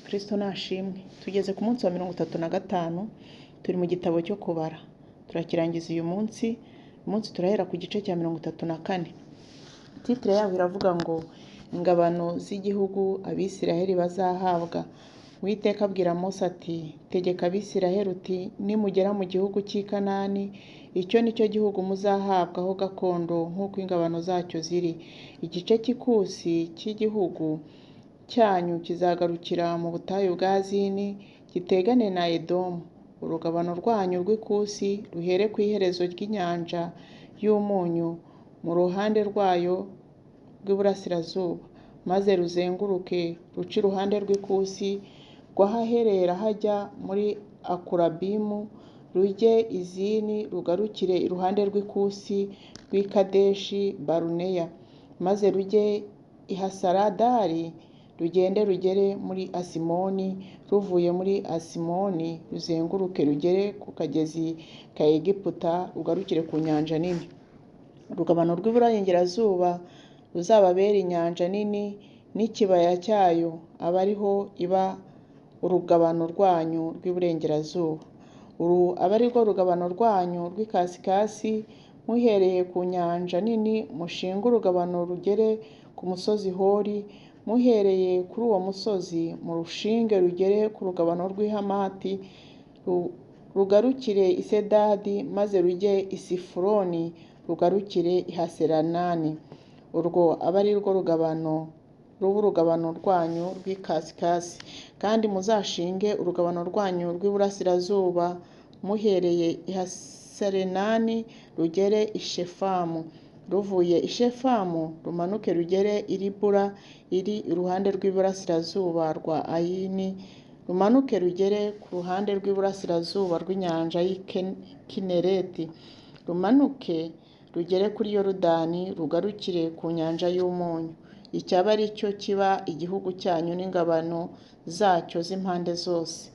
Kristo nashimwe. Tugeze ku munsi wa 35, turi mu gitabo cyo kubara. Turakirangiza uyu munsi, uyu munsi turahera ku gice cya 34. Titire yaho iravuga ngo ingabano z'igihugu Abisiraheli bazahabwa. Uwiteka abwira Mose ati tegeka Abisiraheli uti nimugera mu gihugu cy'i Kanani, icyo ni cyo gihugu muzahabwaho gakondo nk'uko ingabano zacyo ziri. Igice cy'ikusi cy'igihugu cyanyu kizagarukira mu butayu bwa Zini, gitegane na Edomu. Urugabano rwanyu rw'ikusi ruhere ku iherezo ry'inyanja y'umunyu mu ruhande rwayo rw'iburasirazuba, maze ruzenguruke ruce iruhande rw'ikusi rw'ahaherera hajya muri Akurabimu, rujye i Zini rugarukire iruhande rw'ikusi rw'i Kadeshi Baruneya, maze rujye i Hasaradari, rugende rugere muri Asimoni, ruvuye muri Asimoni ruzenguruke rugere ku kagezi ka Egiputa, rugarukire ku nyanja nini. Urugabano rw'iburengerazuba ruzababere inyanja nini n'ikibaya cyayo, abe ariho iba urugabano rwanyu rw'iburengerazuba. Uru abe ari rwo rugabano rwanyu rw'ikasikasi, muhereye ku nyanja nini mushinge urugabano rugere ku musozi Hori, muhereye kuri uwo musozi murushinge rugere ku rugabano rw'i Hamati, rugarukire i Sedadi, maze rujye i Sifuroni, rugarukire i Haseranani. Urwo abe ari rwo rugabano ruba urugabano rwanyu rw'ikasikasi. Kandi muzashinge urugabano rwanyu rw'iburasirazuba muhereye i Haserenani rugere i Shefamu, ruvuye i Shefamu rumanuke rugere i Ribula iri iruhande rw'iburasirazuba rwa Ayini, rumanuke rugere ku ruhande rw'iburasirazuba rw'inyanja y'i Kinereti, rumanuke rugere kuri Yorodani, rugarukire ku nyanja y'umunyu. Icyaba ari cyo kiba igihugu cyanyu n'ingabano zacyo z'impande zose.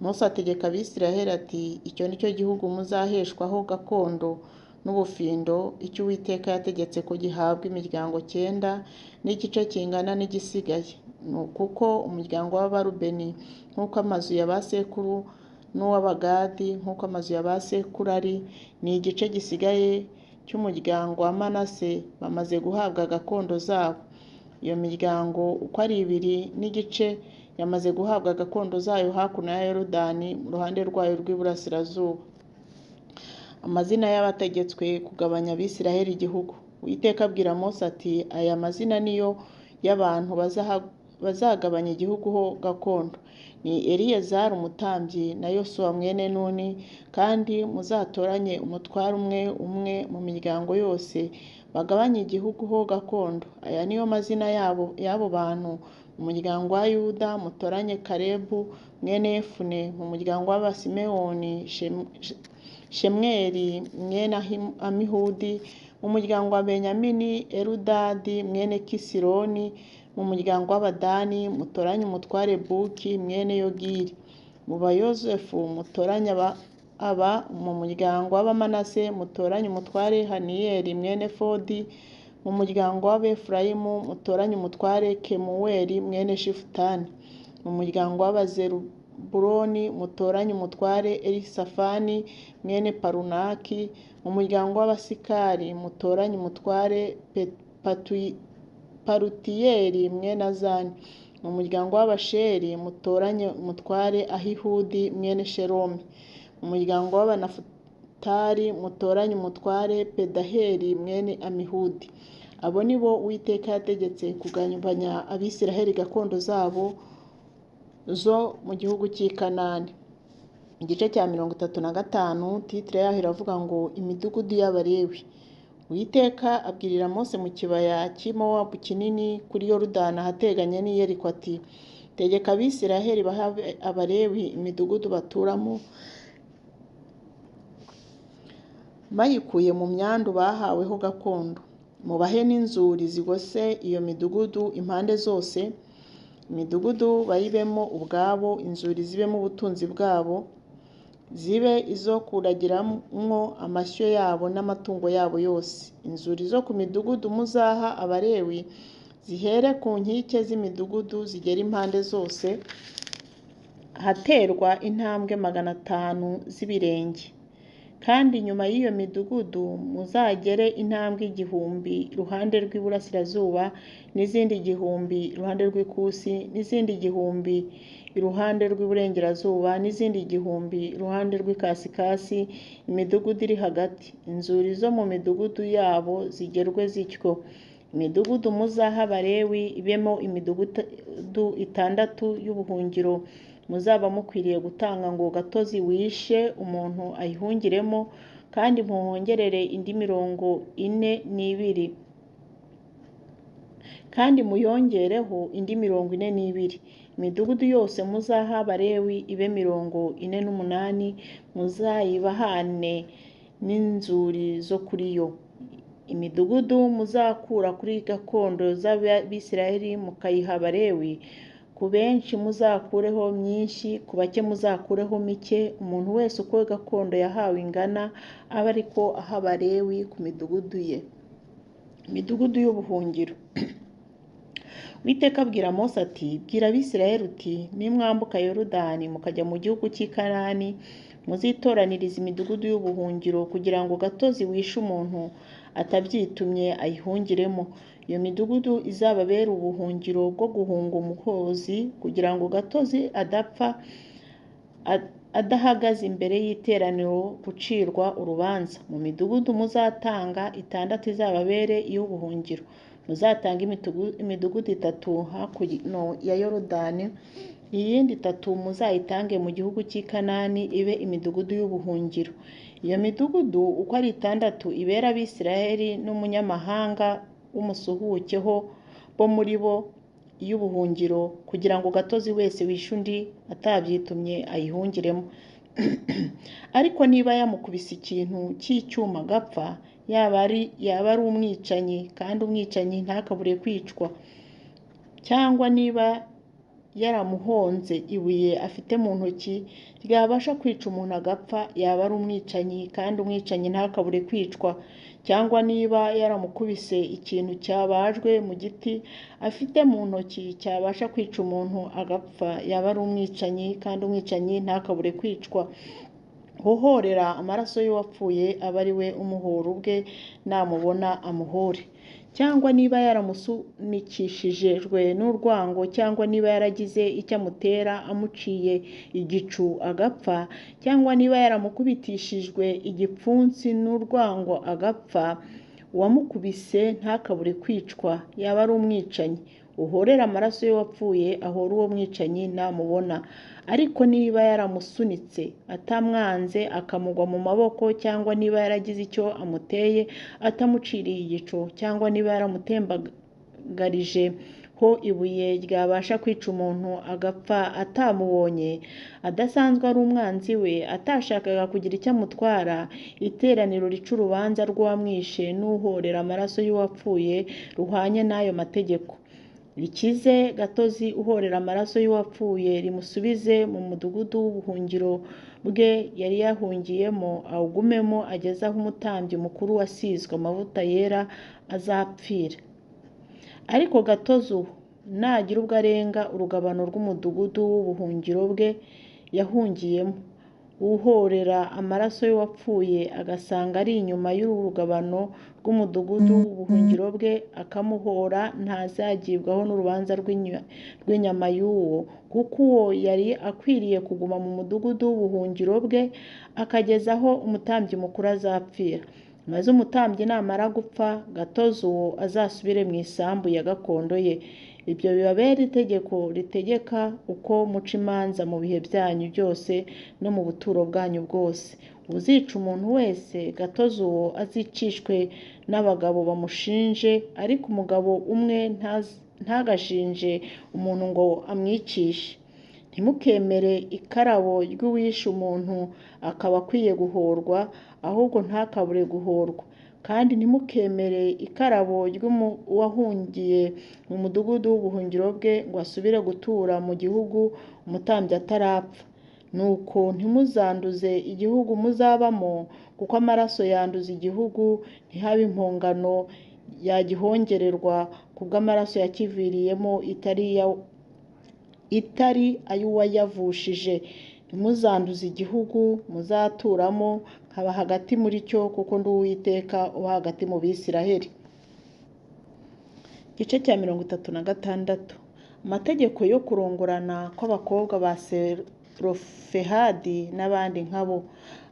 Mose ategeka Abisiraheli ati icyo ni cyo gihugu muzaheshwaho gakondo n'ubufindo, icyo Uwiteka yategetse ko gihabwa imiryango 9 n'igice kingana n'igisigaye. Ni kuko umuryango w'Abarubeni nk'uko amazu ya ba sekuru n'uw'Abagadi nk'uko amazu ya ba sekuru ari, ni igice gisigaye cy'umuryango wa Manase bamaze guhabwa gakondo zabo. Iyo miryango uko ari ibiri n'igice yamaze guhabwa gakondo zayo hakuno ya Yorodani mu ruhande rwayo rw'iburasirazuba. Amazina y'abategetswe kugabanya Abisiraheli igihugu. Uwiteka abwira Mose ati aya mazina niyo y'abantu bazagabanya igihugu ho gakondo. Ni Eliyezari umutambyi na Yosuwa mwene Nuni, kandi muzatoranye umutware umwe umwe mu miryango yose bagabanye igihugu ho gakondo. Aya niyo mazina y'abo bantu: mu muryango wa Yuda mutoranye Kalebu mwene Yefune, mu muryango w'Abasimewoni Shemweli mwene Amihudi, mu muryango wa Benyamini Eludadi mwene Kisironi, mu muryango w'Abadani mutoranye umutware Buki mwene Yogiri, mu Bayozefu mutoranye aba, mu muryango w'Abamanase mutoranye umutware Haniyeli mwene Fodi, mu muryango w'Abefurayimu mutoranye umutware Kemuweli mwene Shifutani, mu muryango w'Abazebuloni mutoranye umutware Elisafani mwene Parunaki, mu muryango w'Abasikari mutoranye umutware Palutiyeli mwene Azani, mu muryango w'Abasheri mutoranye umutware Ahihudi mwene Shelomi, mu muryango w'Abanafutali mutoranye umutware Pedaheli mwene Amihudi. Abo ni bo Uwiteka yategetse kugabanya Abisiraheli gakondo zabo zo mu gihugu cy'i Kanani. Igice cya 35, titire yaho iravuga ngo imidugudu y'Abalewi. Uwiteka abwirira Mose mu kibaya cy'i Mowabu kinini kuri Yorodani ahateganye n'i Yeriko ati tegeka Abisiraheli bahe Abalewi imidugudu baturamo bayikuye mu myandu bahaweho gakondo. Mubahe n'inzuri zigose iyo midugudu impande zose, imidugudu bayibemo ubwabo, inzuri zibemo ubutunzi bwabo, zibe izo kuragiramwo amashyo yabo n'amatungo yabo yose. Inzuri zo ku midugudu muzaha Abalewi zihere ku nkike z'imidugudu zigere impande zose, Ahaterwa intambwe 500 z'ibirenge. Kandi nyuma y'iyo midugudu muzagere intambwe 1000 iruhande rw'iburasirazuba, n'izindi 1000 iruhande rw'ikusi, n'izindi 1000 iruhande rw'iburengerazuba, n'izindi 1000 iruhande rw'ikasikasi, imidugudu iri hagati. Inzuri zo mu midugudu yabo zigerwe zityo. Imidugudu muzaha Abalewi ibemo imidugudu 6 y'ubuhungiro muzaba mukwiriye gutanga ngo gatozi wishe umuntu ayihungiremo, kandi muhongerere indi 42, kandi muyongereho indi 42. Imidugudu yose muzaha Abalewi ibe 48, muzayibahane n'inzuri zo kuri yo. Imidugudu muzakura kuri gakondo z'Abisirayeli mukayiha Abalewi, ku benshi muzakureho myinshi, ku bake muzakureho mike, umuntu wese uko gakondo yahawe ingana abe ariko aha Abalewi ku midugudu ye. Imidugudu y'ubuhungiro. Uwiteka abwira Mose ati: Bwira Abisirayeli uti: Nimwambuka Yorodani mukajya mu gihugu cy'i Kanani, muzitoranirize imidugudu y'ubuhungiro kugira ngo gatozi wishe umuntu atabyitumye ayihungiremo. Iyo midugudu izababera ubuhungiro bwo guhunga umuhozi, kugira ngo gatozi adapfa adahagaze imbere y'iteraniro gucirwa urubanza. Mu midugudu muzatanga 6 izababere iy'ubuhungiro. Muzatange imidugudu 3 hakuno ya Yorodani, iyindi 3 muzayitange mu gihugu cy'i Kanani ibe imidugudu y'ubuhungiro. Iyo midugudu uko ari 6 ibera Abisirayeli n'umunyamahanga w'umusuhuke bo muri bo iy'ubuhungiro, kugira ngo gatozi wese wishe undi atabyitumye ayihungiremo. Ariko niba yamukubise ikintu cy'icyuma agapfa, yaba ari umwicanyi, kandi umwicanyi ntakabure kwicwa. Cyangwa niba yaramuhonze ibuye afite mu ntoki ryabasha kwica umuntu agapfa, yaba ari umwicanyi, kandi umwicanyi ntakabure kwicwa. Cyangwa niba yaramukubise ikintu cyabajwe mu giti afite mu ntoki cyabasha kwica umuntu agapfa, yaba ari umwicanyi, kandi umwicanyi ntakabure kwicwa. Uhorera amaraso y'uwapfuye abe ari we umuhora ubwe, namubona amuhore. Cyangwa niba yaramusunikishijwe n'urwango, cyangwa niba yaragize icyo amutera amuciye igicu agapfa, cyangwa niba yaramukubitishijwe igipfunsi n'urwango agapfa, uwamukubise ntakabure kwicwa, yaba ari umwicanyi. Uhorera amaraso y'uwapfuye ahora uwo mwicanyi namubona. Ariko niba yaramusunitse atamwanze akamugwa mu maboko, cyangwa niba yaragize icyo amuteye atamuciriye igico, cyangwa niba yaramutembagarije ho ibuye ryabasha kwica umuntu agapfa atamubonye, adasanzwe ari umwanzi we, atashakaga kugira icyo amutwara, iteraniro rica urubanza rw'uwamwishe n'uhorera amaraso y'uwapfuye ruhwanye n'ayo mategeko. Rikize gatozi uhorera amaraso y'uwapfuye, rimusubize mu mudugudu w'ubuhungiro bwe yari yahungiyemo, awugumemo ageze aho umutambyi mukuru wasizwe amavuta yera azapfira. Ariko gatozi uwo nagira ubwo arenga urugabano rw'umudugudu w'ubuhungiro bwe yahungiyemo, uhorera amaraso y'uwapfuye agasanga ari inyuma y'urugabano rw'umudugudu w'ubuhungiro bwe akamuhora, ntazagibwaho n'urubanza rw'inyama y'uwo, kuko uwo yari akwiriye kuguma mu mudugudu w'ubuhungiro bwe akageza aho umutambyi mukuru azapfira. Maze umutambyi namara gupfa, gatozi uwo azasubire mu isambu ya gakondo ye. Ibyo bibabera itegeko ritegeka uko muca imanza mu bihe byanyu byose no mu buturo bwanyu bwose. Uzica umuntu wese, gatozi uwo azicishwe n'abagabo bamushinje, ariko umugabo umwe ntagashinje umuntu ngo amwicishe. Ntimukemere ikarabo ry'uwishe umuntu akaba akwiye guhorwa, ahubwo ntakabure guhorwa. Kandi ntimukemere ikarabo ry'uwahungiye mu mudugudu w'ubuhungiro bwe ngo asubire gutura mu gihugu umutambyi atarapfa. Nuko ntimuzanduze igihugu muzabamo, kuko amaraso yanduza igihugu, ntihabe impongano yagihongererwa kubw'amaraso yakiviriyemo itari itari ay'uwayavushije. Ntimuzanduze igihugu muzaturamo, nkaba hagati muri cyo, kuko ndi Uwiteka uba hagati mu Bisiraheli. Igice cya 36. Amategeko yo kurongorana kw'abakobwa ba Selofehadi n'abandi nkabo.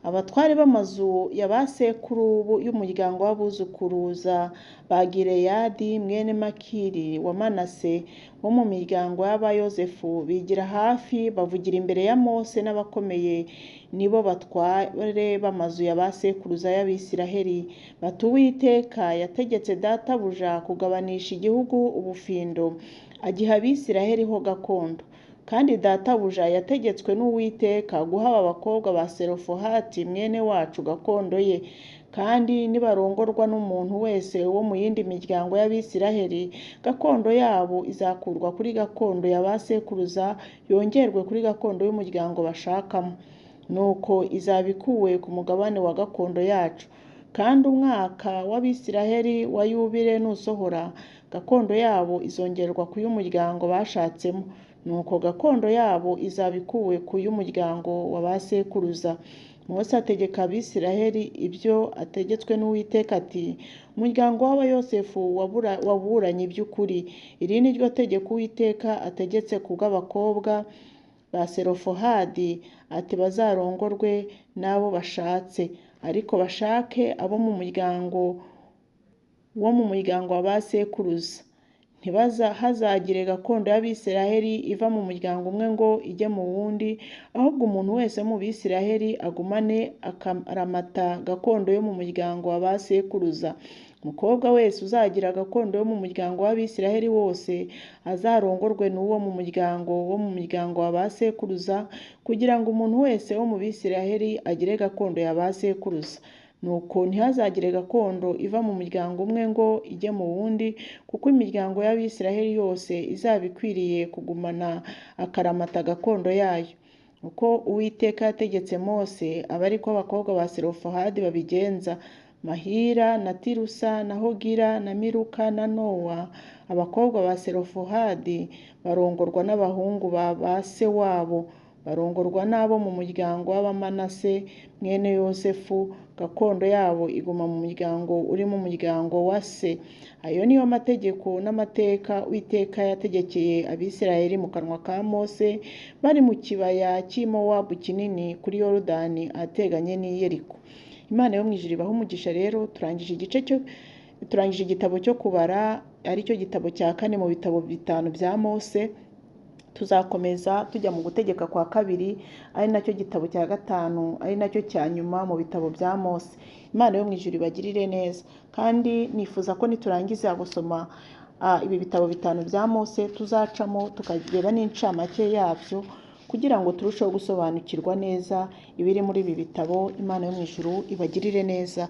Abatware b'amazu ya ba sekuru y'umuryango w'abuzukuruza ba Gileyadi mwene Makiri wa Manase wo mu miryango y'Abayozefu bigira hafi, bavugira imbere ya Mose n'abakomeye, nibo batware b'amazu ya ba sekuruza y'Abisiraheli, bati: Uwiteka yategetse databuja kugabanisha igihugu ubufindo, agiha Abisiraheli ho gakondo. Kandi databuja yategetswe n'Uwiteka guha aba bakobwa ba Selofehadi mwene wacu gakondo ye. Kandi nibarongorwa n'umuntu wese wo mu yindi miryango y'Abisiraheli, gakondo yabo izakurwa kuri gakondo ya ba sekuruza yongerwe kuri gakondo y'umuryango bashakamo. Nuko izaba ikuwe ku mugabane wa gakondo yacu. Kandi umwaka w'Abisiraheli wa yubile nusohora, gakondo yabo izongerwa ku y'umuryango bashatsemo. Nuko gakondo yabo izaba ikuwe ku y'umuryango wa ba sekuruza. Mose ategeka Abisiraheli ibyo ategetswe n'Uwiteka ati: Umuryango w'Abayosefu waburanye iby'ukuri. Iri ni ryo tegeko Uwiteka ategetse kubw'abakobwa ba Selofehadi, ati: Bazarongorwe n'abo bashatse, ariko bashake abo mu muryango wo mu muryango wa ba sekuruza. Ntihazagire gakondo y'Abisiraheli iva mu muryango umwe ngo ijye mu wundi, ahubwo umuntu wese wo mu Bisiraheli agumane akaramata gakondo yo mu muryango wa ba sekuruza. Umukobwa wese uzagira gakondo yo mu muryango w'Abisiraheli wose azarongorwe n'uwo mu muryango wo mu muryango wa ba sekuruza, kugira ngo umuntu wese wo mu Bisiraheli agire gakondo ya ba sekuruza. Nuko ntihazagire gakondo iva mu muryango umwe ngo ijye mu wundi, kuko imiryango y'Abisiraheli yose izaba ikwiriye kugumana akaramata gakondo yayo. Uko Uwiteka yategetse Mose, aba ari ko abakobwa ba Selofehadi babigenza: Mahila na Tirusa na Hogila na Miluka na Nowa. Abakobwa ba Selofehadi barongorwa n'abahungu ba ba se wabo, barongorwa n'abo mu muryango w'Abamanase mwene Yosefu, gakondo yabo iguma mu muryango uri mu muryango wa se. Ayo niyo mategeko n'amateka Uwiteka yategekeye Abisiraheli mu kanwa ka Mose, bari mu kibaya cy'i Mowabu kinini kuri Yorodani ahateganye n'i Yeriko. Imana yo mu ijuru ibahe umugisha. Rero turangije igice cyo turangije igitabo cyo kubara, aricyo gitabo cya kane mu bitabo bitanu bya Mose. Tuzakomeza tujya mu gutegeka kwa kabiri, ari nacyo gitabo cya gatanu, ari nacyo cya nyuma mu bitabo bya Mose. Imana yo mu ijuru ibagirire neza. Kandi nifuza ko niturangiza gusoma ibi bitabo bitanu bya Mose, tuzacamo tukareba n'incamake yabyo, kugira ngo turusheho gusobanukirwa neza ibiri muri ibi bitabo. Imana yo mu ijuru ibagirire neza.